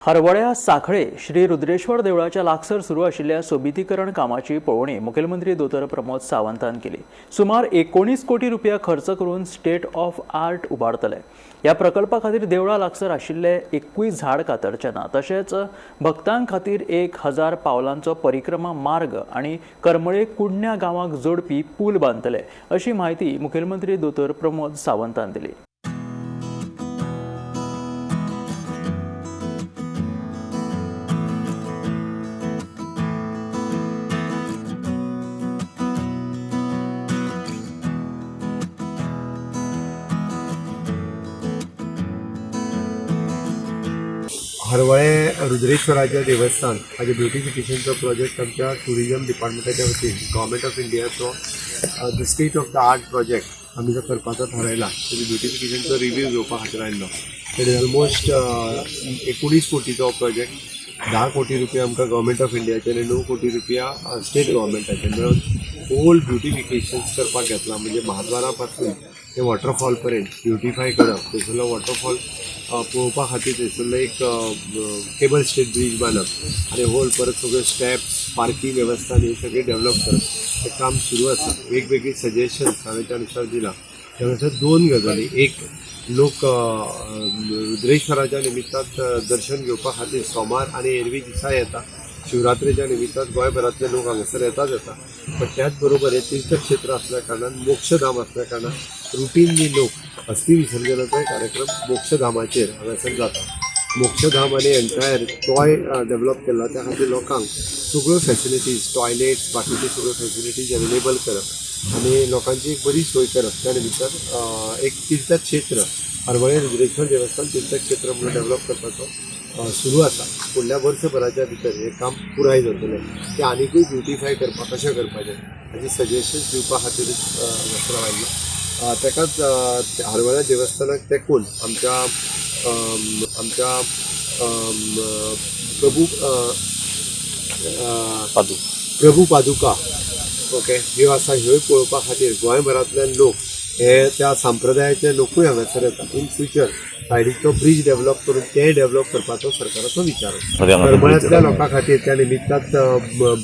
हरवळ्या सांखळे श्री रुद्रेश्वर देवळाच्या लागसर सुरू आशिल्ल्या सोबितीकरण कामाची पळोवणी मुखेलमंत्री दोतोर प्रमोद सावंतान केली. सुमार 19 कोटी रुपया खर्च करून स्टेट ऑफ आर्ट उबारतले. ह्या प्रकल्पा खातीर देवळा लागसर आशिल्ले 21 झाड कातरचे ना. तशेंच भक्तां खातीर 1000 पावलांचो परिक्रमा मार्ग आनी करमळे कुडण्या गांवाक जोडपी पूल बांदतले, अशी म्हायती मुखेलमंत्री दोतोर प्रमोद सावंतान दिली. हरवळे रुद्रेश्वराचें देवस्थान हाजें ब्युटिफिकेशनचो प्रोजेक्ट आमच्या ट्युरिजम डिपार्टमेंटाच्या वतीन गव्हर्मेंट ऑफ इंडियाचो the state of the art project आमी जो करपाचो थारायला, तेजे ब्युटिफिकेशनचो रिव्यू घेवपा खातीर आयिल्लो. It is almost 19 कोटीचो हो प्रोजेक्ट. 10 कोटी रुपया आमकां गव्हर्मेंट ऑफ इंडियाचे आनी 9 कोटी रुपया स्टेट गव्हर्मेंटाचे मेळून होल ब्युटिफिकेशन्स करपाक घेतला. म्हणजे महाद्वारा पासून ते वॉटरफॉल पर्यंत ब्युटिफाय करप, थंयसरलो वॉटरफॉल पळोवपा खातीर थंयसरलो एक केबल स्टेट ब्रीज बांदप आनी होल परत सगळ्यो स्टेप्स, पार्किंग वेवस्था आनी हे सगळें डेवलप करप, हें काम सुरू आसा. वेगवेगळी सजेशन्स हांवें त्या नुसार दिलां. त्या नुसार दोन गजाली: एक, लोक रुद्रेश्वराच्या निमित्तान दर्शन घेवपा खातीर सोमार आनी एरवी दिसा येता. शिवरात्रेच्या निमित्तान गोंयभरांतले लोक हांगासर येताच येता, पण त्याच बरोबर हे तीर्थक्षेत्र असल्या कारणान, मोक्षधाम असल्या कारणान रुटीनली लोक अस्थी विसर्जनाचोय कार्यक्रम मोक्षधामाचेर हांगासर जाता. मोक्षधाम आनी एंटायर तोय डेवलप केला, त्या खातीर लोकांक सगळ्यो फॅसिलिटीज, टॉयलेट्स, बाकीच्यो सगळ्यो फॅसिलिटीज अवेलेबल करप आनी लोकांची एक बरी सोय करप, त्या निमित्तान एक तीर्थक्षेत्र हरवळे रुद्रेश्वर देवस्थान तीर्थक्षेत्र म्हणून डेवलप करपाचो सुरू आसा. फुडल्या वर्सभराच्या भितर हें काम पुराय जातलें. तें आनिकूय ब्युटिफाय करपाक कशें करपाचें हाची सजेशन्स दिवपा खातीरूच हांगासर आयिल्लो. ताकाच हरवळ्या देवस्थानाक तेकून आमच्या आमच्या प्रभू प्रभू पादुका, ओके, ह्यो आसा, ह्योय पळोवपा खातीर गोंयभरांतल्यान लोक हे त्या संप्रदायाचे लोकूय हांगासर येता. इन फ्युचर सायडीचो ब्रीज डेवलप करून ते डेवलप करपाचो सरकाराचो विचार आसा. करमळ्यांतल्या लोकां खातीर त्या निमित्तान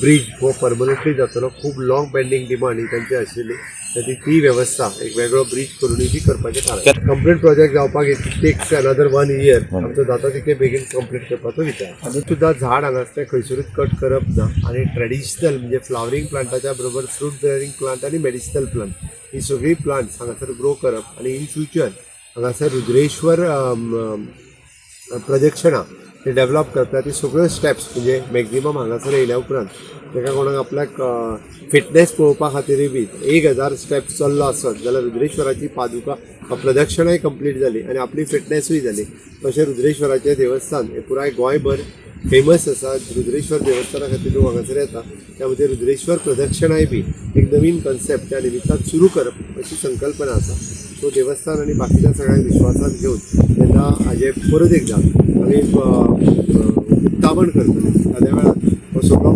ब्रीज हो परमनंटली जातलो. खूब लाँग पेंडींग डिमांड ही तांची आशिल्ली. ती ती वेवस्था एक वेगळो ब्रीज करूनय ती करपाचें थारायलां. कंप्लीट प्रोजेक्ट जावपाक it takes another one year. आमचो जाता तितके बेगीन कंप्लीट करपाचो विचार. आनी सुद्दां झाड हांगासरलें खंयसरूच कट करप ना आनी ट्रेडिशनल म्हणजे फ्लावरींग प्लांटाच्या बरोबर फ्रूट बेरिंग प्लांट आनी मेडिसिनल प्लांट ही सगळीं प्लांट्स हांगासर ग्रो करप आनी इन फ्युचर हांगासर रुद्रेश्वर प्रदक्षिणा ते डेवलप करता, ती सगळ्यो स्टेप्स म्हणजे मॅक्झिमम हांगासर येयल्या उपरांत ताका कोणाक आपल्याक फिटनेस पळोवपा खातीरूय बी 1000 स्टेप्स चल्लो आसत जाल्यार रुद्रेश्वराची पादुका प्रदक्षिणाय कंप्लीट जाली आनी आपली फिटनेसूय जाली. तशें रुद्रेश्वराचें देवस्थान हें पुराय गोंयभर फेमस आसा. रुद्रेश्वर देवस्थाना खातीर लोक हांगासर येता. त्या मदीं रुद्रेश्वर प्रदक्षिणाय बी एक नवीन कन्सेप्ट त्या निमित्तान सुरू करप अशी संकल्पना आसा. सो देवस्थान आनी बाकीच्या सगळ्यांक विश्वासात घेवन तेन्ना हाजें परत एकदां आमी उक्तावण करतले. त्या वेळार हो सगळो